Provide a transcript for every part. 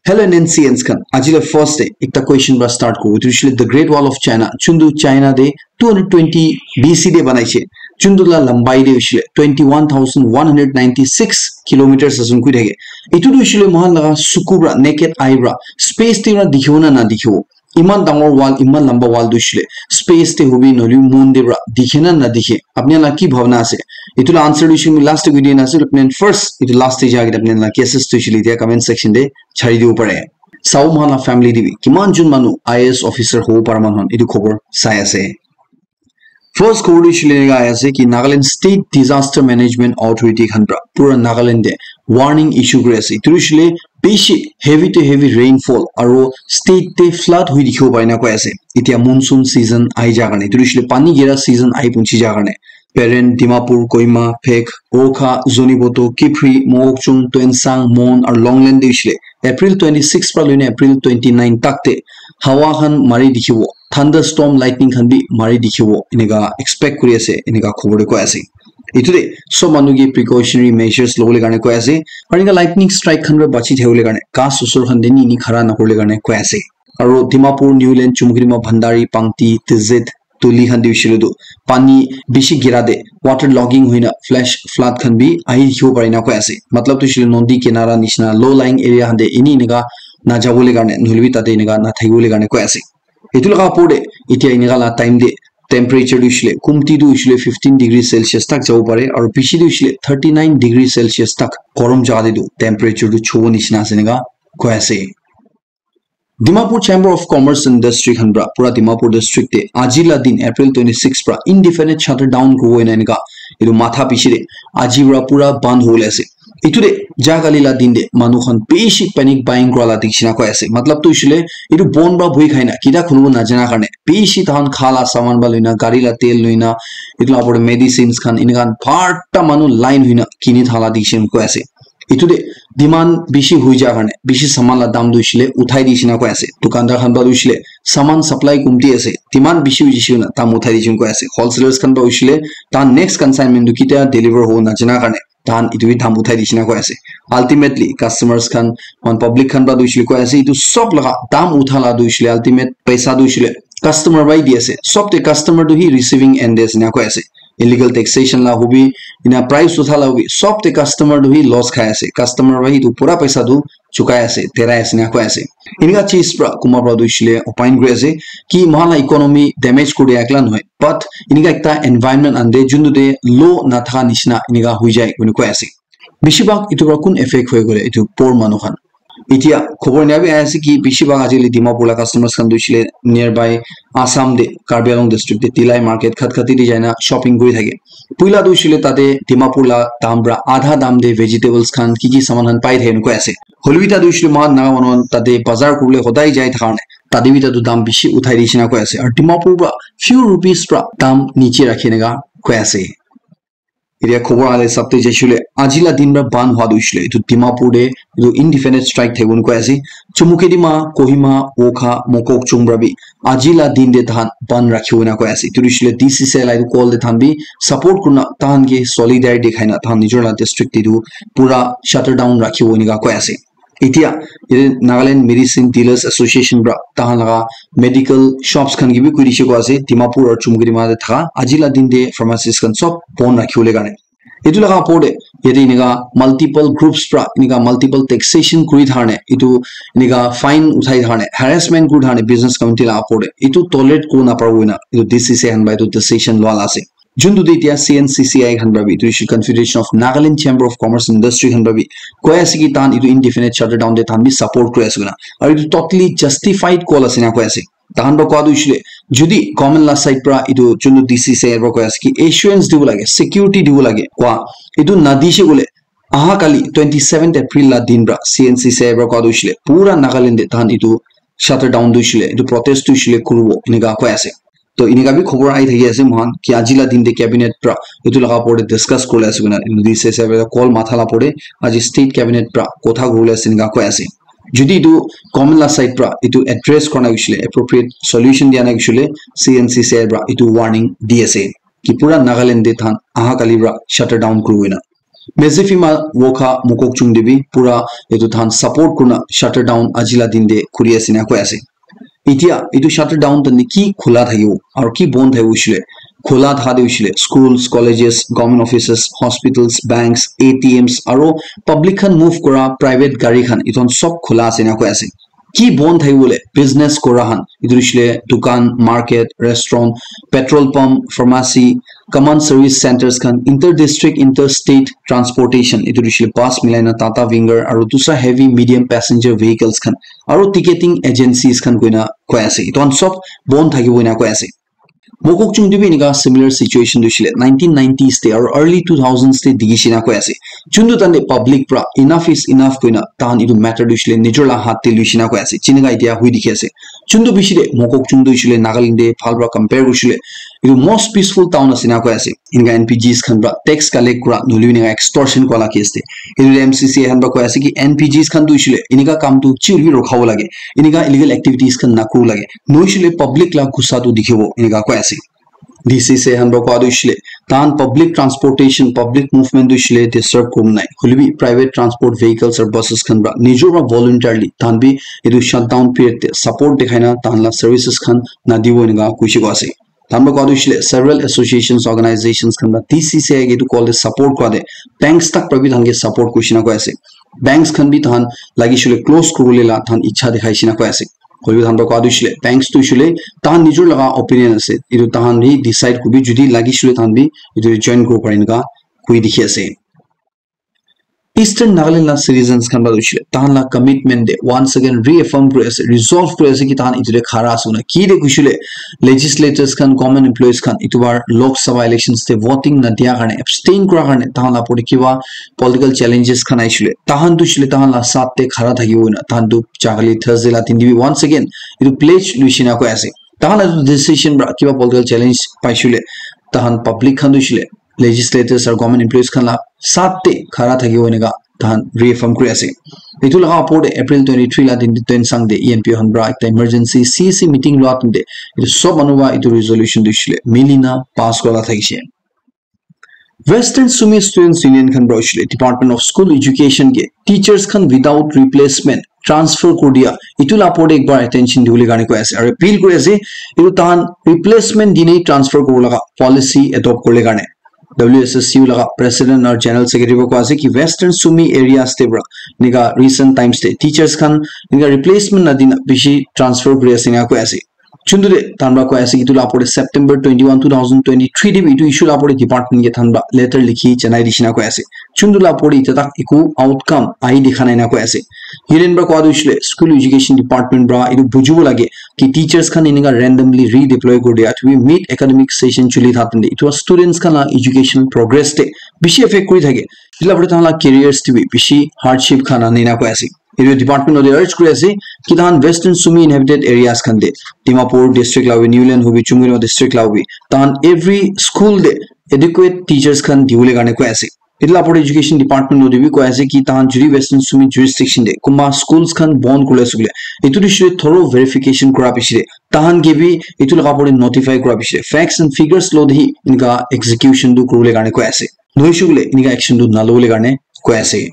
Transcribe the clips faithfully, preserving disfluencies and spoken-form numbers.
Hello N N C N khan, aji la first te ekta question para start kuru. Etu hoishe le The Great Wall of China, chundu China de two hundred twenty B C de banai she, chundu la lambai de hoishe le twenty one thousand one hundred ninety six kilometers asun kui thake. Etu tu hoishe le mohan laga suku para, naked eye para, space te para dikhibo na na dikhibo. Iman dangor wall, iman lamba wall tu hoishe le space te hobi nohole moon de para dikhe na na dikhe. Apni la ki bhabna ase? Etu la answer tu hoishe le last te koi dina ase, apni first etu last te ja ke apni la guesses tu hoishe le dia comment section de chari dibo pare. Sao mohan la family de bi kiman jun manu I A S officer hobo para manu khan etu khobor sai ase. First khobor tu hoishe le eneka ahi ase ki Nagaland State Disaster Management Authority khan para pura Nagaland de warning issue kuri ase. Etu hoishe le bishi heavy to heavy rainfall aro state te flood hui dikhibo pare na koi ase. Etia monsoon season ahi ja karne, etu hoishe le pani gira season ahi punchi ja karne, Peren, Dimapur, Kohima, Phek, Wokha, Zunheboto, Kiphire, Mokokchung, Tuensang, Mon aro Longleng de hoishe le April twenty six para loine April twenty nine tak te hawa khan mari dikhibo, thunderstorm, lightning khan bi mari dikhibo, eneka expect kuri ase, eneka khobor de koi ase. Etu de sob manu ke precautionary measures lobole karne koi ase, aro eneka lightning strike khan para bachi thakibole karne ghas osor khan de ni ni khara nakuribole karne koi ase. Aro Dimapur, Niuland, Chumukedima, Bhandari, Pangti, Tizit, Tuli khan de hoishe le tu pani bishi gira de water logging hoina flash flood khan bi ahi dikhibo pare na koi ase. Matlab tu hoishe le nodi kinara nishina low lying area khan de eni eneka najabole karne, nohole bi tate eneka nathakibole karne koi ase. Etu laga opor de etia eneka la time de temperature tu hoishe le kumti tu hoishe le fifteen degree Celsius tak jabo pare, aro bishi tu hoishe le thirty nine degree Celsius tak gorom jaga de tu temperature tu chubo nishina ase eneka koi ase. Dimapur Chamber of Commerce and Industry khan para pura Dimapur district te aji la din April twenty six para indefinite shutdown kuribo ena eneka etu matha piche de aji para pura bandh hobole ase. Etu de ja kali la din de manu khan bishi panic buying kura la dikhi na koi ase. Matlab tu hoishe le etu bon para bui khai na kita khunibo najana karne bishi tahan kha la saman para loina, gari la tel loina, etu la opor de medicines khan, eneka khan bhorta manu line hoina kini thala dikhi na koi ase. Etu de demand bishi hoi ja karne bishi saman la dam tu hoishe le uthai dishina koi ase. Dukandar khan para tu hoishe le saman supply kumti ase, demand bishi hoishe na dam uthai dishina koi ase. Wholesalers khan para hoishe le tahan next consignment tu kitia deliver hobo najana karne tahan etu bi dam uthai dishina koi ase. Ultimately customers khan, mohan public khan para tu hoishe le koi ase, etu sob laga dam utha la tu hoishe le ultimate paisa tu hoishe le customer para di ase. Sob te customer tu hi receiving end de ase na koi ase. Illegal taxation la hobi, ena price utha la hobi, sob te customer tu hi loss khai ase. Customer para hi tu pura paisa tu chukai ase, terai ase na koi ase. Eneka cheez para kuma para tu hoishe le opine kuri ase ki mohan la economy damage kuri dia ekla nohoi, but eneka ekta environment ande juntu de law nathaka nishina eneka hoi jai koi na koi ase. Bishi bhag etu para kun effect hoi koi le etu poor manu khan. Etia khobor ena bi ahi ase ki bishi bhag ajikali Dimapur la customers khan tu hoishe le nearby Assam de Karbi Anglong district de Tilai market, Khatkhati de jaina shopping kuri thake. Puila tu hoishe le tate Dimapur la dam para adha dam de vegetables khan ki ki saman khan pai thake koi ase. Hoile bi ta tu hoishe le mohan Naga manu khan tate bazar kuribole hodai jai thaka karne tate bi ta tu dam bishi uthai dishina koi ase. Aru Dimapur para few rupees para dam niche rakhi eneka koi ase. Etia khobor ahile hisab te jaishe koile, aji la din para ban hua tu hoishe koile, etu Dimapur te etu indefinite strike thakibo koi ase. Chumukedima, Kohima, Wokha, Mokokchung para bi aji la din te tahan ban rakhibo na koi ase. Etu hoishe koile D C C I la etu call te tahan bi support kurina tahan ke solidarity dekhai na tahan nijor la district te etu pura shutter down rakhibo enika koi ase. Etia, yate Nagaland Medicine Dealers Association para tahan laga medical shops khan ke bi koi dishe koi ase, Dimapur aru Chumkedima te thaka aji la din te pharmacies khan sob bon rakhiwole karne. Etu laga opor te yate enika multiple groups para enika multiple taxation kuri thakane, etu enika fine uthai thakane, harassment kuri thakane business community laga opor te, etu tolerate kuri naparibo koina etu D C C I khan para etu decision lua la ase. Juntu tu etia C N C C I khan para bi, etu hoishe Confederation of Nagaland Chamber of Commerce and Industry khan para bi koi ase ki tahan etu indefinite shutdown te tahan bi support kuri ase koina. Aru etu totally justified call ase na koi ase. Tahan para koa tu hoishe koile, jodi government la side para etu juntu D C C I para koi ase ki assurance dibo lage, security dibo lage koa, etu nadishe koile, aha kali twenty seventh April la din para C N C C I para koa tu hoishe koile, pura Nagaland te tahan etu shutdown tu hoishe koile, etu protest tu hoishe koile kuribo, enika koi ase. To enika bi khobor ahi thaki ase moikhan ki aji la din te cabinet para etu laga opor te discuss kuribole ase koina, etu D C C I para call matha la opor te aji state cabinet para kotha kuribole ase enika koi ase. Jodi etu government la side para etu address kura nai hoishe koile, appropriate solution dia nai hoishe koile, C N C C I para etu warning di ase ki pura Nagaland te tahan aha kali para shutdown kuribo koina. Mezifima Wokha Mokokchung te bi pura etu tahan support kurina shutter down aji la din te kuri ase na koi ase. Etia etu shutter down tani ki khula thakibo aro ki bon thakibo hoishile, khula thaka te hoishile schools, colleges, government offices, hospitals, banks, A T Ms aro public khan move kura private gari khan etu khan sob khula ase na koi ase. Ki bon thakibo le business kura khan etu hoishile dukan, market, restaurant, petrol pump, pharmacy, common service centers khan, inter district, inter state transportation etu hoishile bus milai na Tata Winger aro dusra heavy medium passenger vehicles khan aro ticketing agencies khan koina koi ase. Etu khan sob bon thakibo ena koi ase. Mokokchung te bi enika similar situation tu hoishile nineteen nineties te aro early two thousands te dikhi shina koi ase. Chuntu tante public pra enough is enough koina tahan etu matter tu hoishile nijor la hath te lui shina koi ase. Jinika etia hui dikhi ase. Chuntu bishi te Mokokchung tu hoishile Nagaland te bhal pra compare kurishile etu most peaceful town ase na koi ase. Enika N P Gs khan pra tax collect kura nohole enika extortion kura la case te. Etu M C C A khan pra koi ase ki N P Gs khan tu hoishile enika kam tu chi hoile bi rokhabo lage. Enika illegal activities khan nakuru lage. Nohoishile public la gussa tu dikhibo enika koi ase. D C C A khan pra koa tu hoishile tahan public transportation, public movement tu hoishile disturb kuribo nai. Hoile bi private transport vehicles or buses khan pra nijor pra voluntarily tahan bi etu shutdown period te support dekhai na tahan la services khan nadibo enika koishe koi ase. Tahan pra koa tu hoishile several associations, organizations khan pra D C C A ke etu call te support kura te banks tak pra bi tahan ke support kurishe na koi ase. Banks khan bi tahan lagi shile close kuribole la tahan ichha dekhai shina koi ase. Hoilebi tahan pra koa tu hoishile banks tu hoishile tahan nijor laga opinion ase. Etu tahan hi decide kuribi jodi lagi shile tahan bi etu join kuribo pare enika koi dikhi ase. Eastern Nagaland la citizens khan pra tu hoishile tahan la commitment te once again reaffirm kuri ase, resolve kuri ase ki tahan etu te khara ase koina. Ki te koishile legislators khan, government employees khan etu bar Lok Sabha elections te voting na dia karne, abstain kura karne tahan la pore kiba political challenges khan aishile tahan tu hoishile tahan la saath te khara thakibo koina tahan tu jagale Thursday la din te bi once again etu pledge lui shina koi ase. Tahan la etu decision pra kiba political challenge paishile tahan public khan tu hoishile legislators aru government employees khan la saath te khara thakibo enika tahan reaffirm kuri ase. Etu laga opor te April twenty three la din te Tuensang te E N P O khan pra ekta emergency C C meeting lua tante etu sob manu pra etu resolution tu hoishile mili na pass kura la thakishe. Western Sumi Students Union khan pra hoishile Department of School Education ke teachers khan without replacement transfer kuri dia etu la opor te ekbar attention dibole karne koi ase aru appeal kuri ase etu tahan replacement dinei transfer kuribo laga policy adopt kuribole karne. W S S U laga president aru general secretary pra koi ase ki Western Sumi areas te pra enika recent times te teachers khan enika replacement na dina bishi transfer kuri ase enika koi ase. Chuntu te tahan pra koi ase ki etu la opor te September twenty one, two thousand twenty three te bi etu issue la opor te department ke tahan pra letter likhi janai dishina koi ase. Chuntu la opor te etia tak eku outcome ahi dikha nai na koi ase. Union pra koa tu hoishile school education department pra etu bujibo lage ki teachers khan enika randomly redeploy kuri dia tu bi mid academic session chuli thakte etu students khan la educational progress te bishi affect kuri thake. Etu la opor te tahan la careers te bi bishi hardship khan ani na koi ase. Etu department te urge kuri ase ki tahan Western Sumi inhabited areas khan te Dimapur district la hobi, Niuland hobi, Chumoukedima district la hobi tahan every school te adequate teachers khan dibole karne koi ase. Etu la opor te education department te bi koi ase ki tahan jodi Western Sumi jurisdiction te kunba schools khan bon kuri ase koile etu tu hoishile thorough verification kura piche te tahan ke bi etu laga opor te notify kura piche te facts and figures lo te hi enika execution tu kuribole karne koi ase. Nohoishe koile enika action tu nalobole karne koi ase.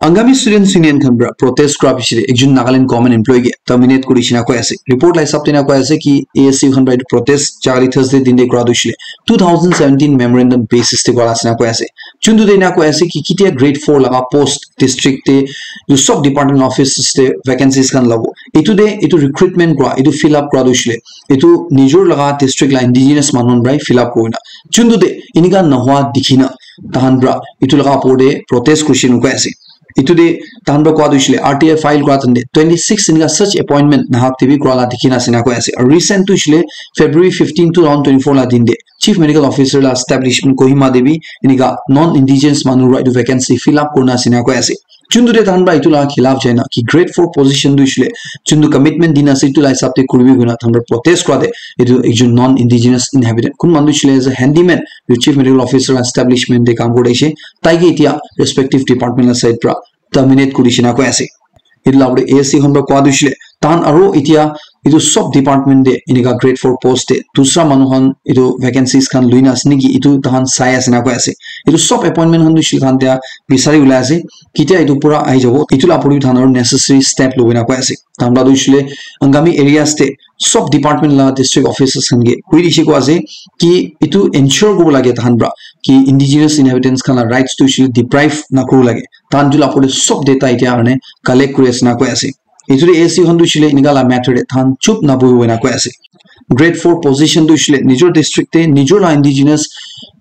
Angami Students Union khan pra protest kura piche te ekjon Nagaland government employee ke terminate kuri dishina koi ase. Report la hisab te na koi ase ki A S U khan pra etu protest jagale Thursday din te kura tu hoishile two thousand seventeen memorandum basis te kura ase na koi ase. Chuntu te na koi ase ki kitia grade four laga post district te etu sob department offices te vacancies khan labo. Etu te etu recruitment kura, etu fill up kura tu hoishile etu nijor laga district la indigenous manu khan pra fill up kurina. Chuntu te enika nohoa dikhi na tahan pra etu laga opor te protest kurishe na koi ase. Etu te tahan pra koa tu hoishile R T I file kura tante twenty six enika such appointment nahak te bi kura la dikhi na ase na koi ase. Aru recent tu hoishile February fifteen, two thousand twenty four la din te Chief Medical Officer la establishment Kohima te bi enika non indigenous manu pra etu vacancy fill up kurina ase na koi ase. Chuntu te tahan pra etu la khilaf jai na ki grade four position tu hoishile chuntu commitment dina ase etu la hisab te kuribi koina tahan pra protest kura te etu ekjon non indigenous inhabitant kun manu tu hoishile as a handyman etu Chief Medical Officer la establishment te kam kuri ase tai ke etia respective department la side pra terminate kuri dishina koi ase. Etu la opor te A S U khan pra koa tu hoishile Tahan aro etia etu sob department te enika grade four post te dusra manu khan etu vacancies khan luina ase niki, etu tahan sai ase na koi ase. Etu sob appointment khan tu shil khan tia bisari ulai ase. Ketia etu pura ahi jabo, etu la puri tahan aro necessary step lobina koi ase. Tahan la tu shile Angami areas te sob department la district officers khan ke koi dise koi ase ki etu ensure kobo lage tahan pra ki indigenous inhabitants khan la rights tu shile deprive na kobo lage. Tahan tu la puri sob data etia karne collect kuri ase na koi ase. Etu te A C khan tu shile enika la matter te tahan chup na bohi na koi ase. Grade four position tu shile nijor district te nijor la indigenous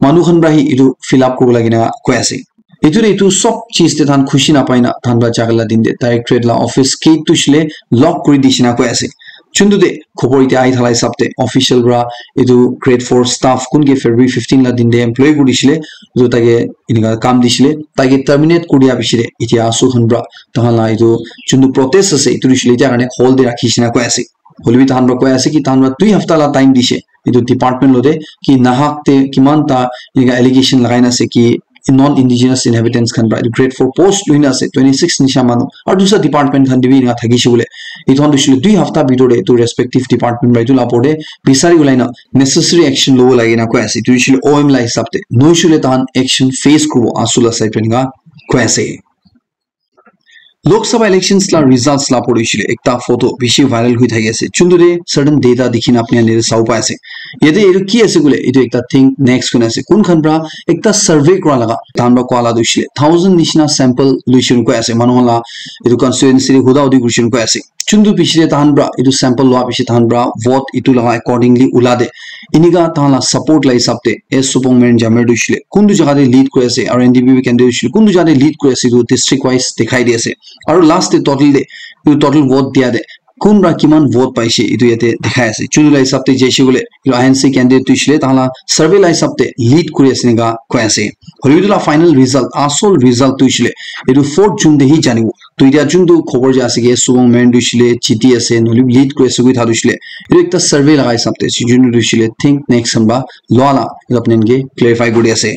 manu khan pra hi etu fill up kobo lage na koi ase. Etu te etu sob cheez te tahan khushi na pai na tahan pra jaga la din te directorate la office gate tu shile lock kuri dise na koi ase. Chuntu te khobor etia ahi thala hisab te official pra etu grade four staff kun ke February fifteen la din te employ kuri dishile, etu take enika kam dishile, take terminate kuri dia piche te etia asu khan pra tahan la etu chuntu protest ase etu dishile etia karne hall te rakhi shina koi ase. Hoilebi tahan pra koi ase ki tahan pra dui hafta la time dishe etu department lo te ki nahak te kiman ta enika allegation lagai na ase ki non indigenous inhabitants khan pra etu grade four post luina ase twenty six nisha manu aru dusra department khan te bi enika thakishe bole. Etu khan tu shile dui hafta bitor te etu respective department pra etu la opor te bisari ulai na necessary action lobo lage na koi ase. Etu shile O M la hisab te noi shile tahan action face kuribo asu la side pra enika koi ase. Lok Sabha elections la results la pori shile ekta photo bishi viral hui thaki ase. Chuntu te certain data dikhi na apni khan yate sabo pai ase. Yate etu ki ase koile etu ekta think next koi na ase. Kun khan pra ekta survey kura laga tahan pra koa la tu shile thousand nishina sample luishun koi ase. Manu khan la etu constituency te huda hudi kurishun koi ase. Chuntu piche te tahan pra etu sample lua piche tahan pra vote etu laga accordingly ula de. Enika tahan la support la hisab te S Supong Merin Jamir tu shile kuntu jaga te lead kuri ase aru N D P P candidate shile kuntu jaga te lead kuri ase etu district wise dikhai di ase. Aru last te total te etu total vote dia te kun pra kiman vote paise etu yate dikhai ase. Chuntu la hisab te jaise koile etu I N C candidate tu shile tahan la survey la hisab te lead kuri ase enika koi ase. Hoilebi etu la final result, asol result tu shile etu fourth June te hi janibo. Tu etia chuntu khobor ja ase ki Supong Merin tu shile jiti ase, nohoilebi lead kuri ase koi tha tu shile. Etu ekta survey laga hisab te ase, chuntu tu shile think next khan pra lua la etu apni khan ke clarify kuri ase.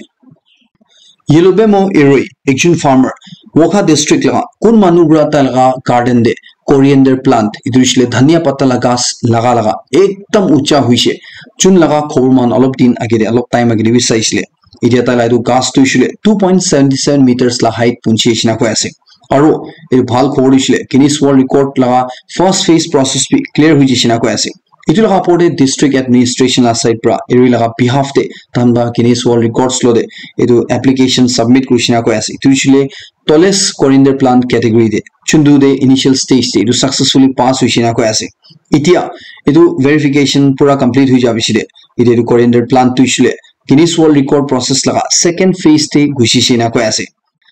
Yelobemo Eroi, ekjon farmer, Wokha district laga, kun manu pra tai laga garden te coriander plant, etu shile dhania patta la ghas laga laga, ekdam ucha hoishe. Chun laga khobor man olop din age te, olop time age te bi saisile. Etia tai la etu ghas tu shile two point seventy seven meters la height punchi shina koi ase. Aru etu bhal khobor tu shile Guinness World Record laga first phase process bi clear hui jishina koi ase. Etu laga opor te district administration la side pra Eroi laga behalf te tahan pra Guinness World Records lo te etu application submit kuri shina koi ase. Etu shile tallest coriander plant category te chuntu te initial stage te etu successfully pass hui shina koi ase. Etia etu verification pura complete hui ja piche te etia etu coriander plant tu shile Guinness World Record process laga second phase te gushi shina koi ase.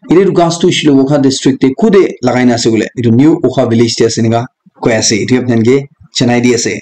Etu ghas tu shile Wokha district te kude lagai na ase koile etu new Wokha village te ase enika koi ase. Etu apni khan ke janai di ase.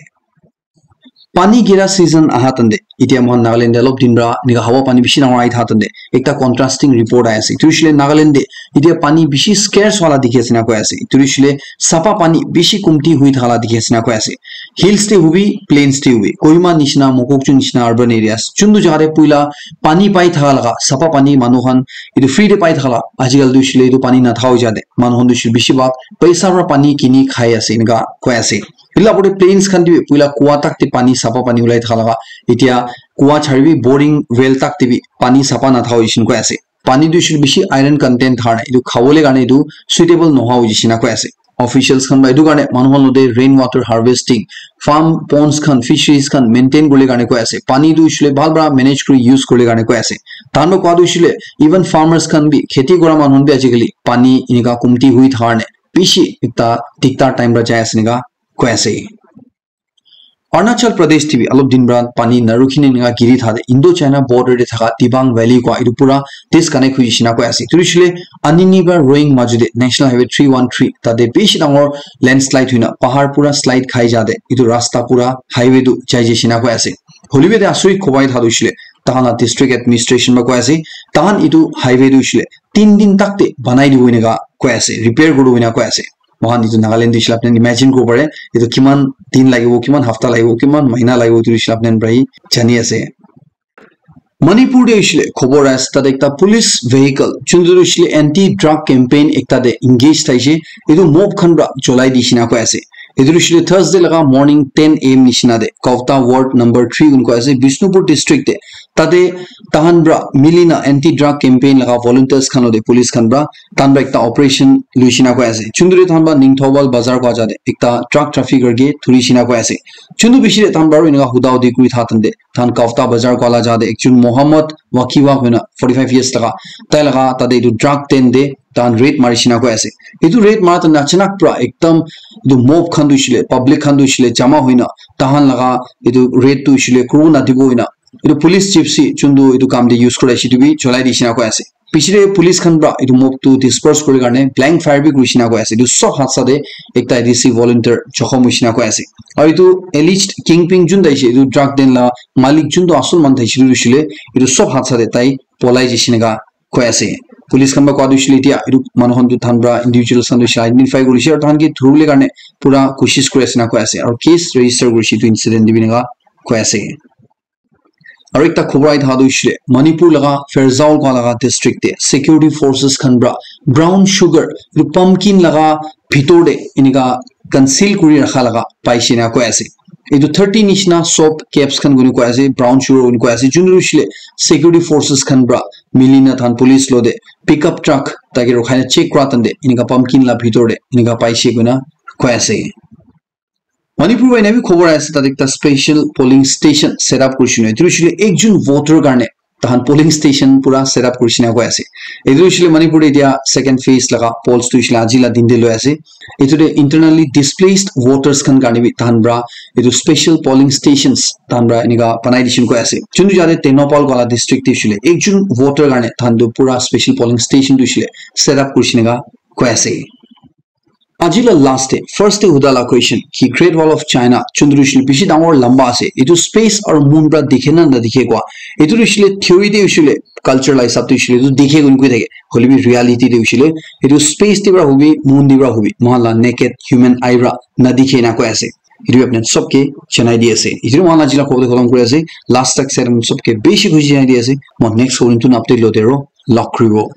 Pani gira season aha tante etia mohan Nagaland te olop din pra enika hawa pani bishi dangor ahi tha tante ekta contrasting report ahi ase. Etu shile Nagaland te etia pani bishi scarce wala dikhi ase na koi ase. Etu shile sapa pani bishi kumti hui thala dikhi ase na koi ase. Hills te hobi, plains te hobi, Kohima nishina, Mokokchung nishina, urban areas, chuntu jaga te puila pani pai thaka laga, sapa pani manu khan etu free te pai thaka laga, ajikal tu shile etu pani nathaka hoi jate manu khan tu shile bishi bhag paisa para pani kini khai ase enika koi ase. Etu la opor te plains khan te bi puila kua tak te pani, sapa pani ulai thaka laga, etia kua chari bi, boring well tak te bi pani sapa nathaka hoi jishin koi ase. Pani tu shile bishi iron content thar nai, etu khabole karne etu suitable noha hoi jishin koi ase. Officials khan para etu karne manu khan lote rain water harvesting, farm ponds khan, fisheries khan maintain kurle karne koi ase. Pani tu shile bhal para manage kuri use kurle karne koi ase. Tahan para koa tu shile even farmers khan bi, kheti kora manu khan bi ajikali pani enika kumti hui thar nai bishi ekta diktar time para jai ase enika koi ase. Arunachal Pradesh te bi alop din para pani narukhi ne enika giri thaka Indo China border te thaka Dibang Valley koa etu pura disconnect hoi jishe na koi ase. Etu hoishe le Anini para Roing majo te National Highway three one three tate bishi dangor landslide hoina pahar pura slide khai ja te etu rasta pura highway tu jai jishe na koi ase. Hoile bi ete asurit khobai tha tu hoishe le tahan la district administration para koi ase, tahan etu highway tu hoishe le tin din tak te banai dibo enika koi ase, repair kuri dibo enika koi ase. Moikhan etu Nagaland te hoishe le apni khan imagine kuribo pare, etu kiman din lagibo, kiman hafta lagibo, kiman mahina lagibo, etu hoishe le apni khan para hi jani ase. Manipur te hoishe le khobor ase, tate ekta police vehicle, juntu tu hoishe le anti drug campaign ekta te engage thaishe, etu mob khan para cholai dishe na koi ase. Etu hoishe le Thursday laga morning ten a m nishina te Kaupta ward number three koi ase, Bishnupur district te. Tate tahan pra milina anti drug campaign laga volunteers khan lote police khan pra tahan pra ekta operation luishina koi ase. Chunduri tahan pra Ningthoubal bazar koi jate ekta drug trafficker ke dhurishina koi ase. Chundu bishi te tahan pra enika huda hudi kuri tha tante tahan Kaupta bazar koi la jate ekjun Mohammad Wakiwa koina forty five years laga, tai laga tate etu drug den te tahan raid marishina koi ase. Etu raid mara tante achanak pra ekdam etu mob khan tu hoishe le, public khan tu hoishe le jama hoina tahan laga etu raid tu hoishe le kuru nadibo hoina etu police jeepcy chundu etu kam te use kura hoishe etu bi cholai dishina koi ase. Piche te police khan pra etu mob tu disperse kuri karne blank fire bi kurishina koi ase. Etu sob hadsa te ekta A D C volunteer jokhom hoishina koi ase. Aru etu alleged kingpin jun tai hoishe etu drug den la malik jun tu asol manu tai hoishe etu hoishe le etu sob hadsa te tai polai jai shina koi ase. Police khan pra koi tu hoishe le etia etu manu khan tu tahan pra individuals khan tu hoishe identify kurishe aru tahan ke dhuribole karne pura koshish kuri ase na koi ase aru case register kurishe etu incident te bi enika koi ase. Aru ekta khobor ahi thaka tu hoishe le Manipur laga Ferzawl koi laga district te security forces khan pra brown sugar etu pumpkin laga bhitor te enika conceal kuri rakha laga paishe na koi ase. Etu thirty nishina sob caps khan koina koi ase, brown sugar koina koi ase. Chundu hoishe le security forces khan pra milina tahan police lote pickup truck tate rukhai na check kura tante enika pumpkin la bhitor te enika paishe koina koi ase. Manipur para enika bi khobor ahi ase, tate ekta special polling station set up kurishina. Etu hoishe le ekjun voter karne tahan polling station pura set up kurishina koi ase. Etu hoishe le Manipur te etia second phase laga polls tu hoishe le aji la din te loi ase. Etu te internally displaced voters khan karne bi tahan pra etu special polling stations tahan pra enika banai dishina koi ase. Chundu jate Tengnoupal koi la district te hoishe le ekjun voter karne tahan tu pura special polling station tu hoishe le set up kurishina koi ase. Aji la last te, first te huda la question, ki Great Wall of China, chundu hoishe le bishi dangor lamba ase, etu space aru moon pra dikhe na nadikhe koi. Etu hoishe le theory te hoishe le culture la hisab te hoishe le etu dikhe koina koi thake, hoile bi reality te hoishe le etu space te pra hobi, moon te pra hobi, moikhan la naked human eye pra nadikhe na koi ase. Etu bi apni khan sob ke janai di ase. Etu moikhan la aji la khobor te khatam kuri ase, last tak sai sob ke bishi khushi janai di ase. Moi next khobor te natu update lote aru log kuribo.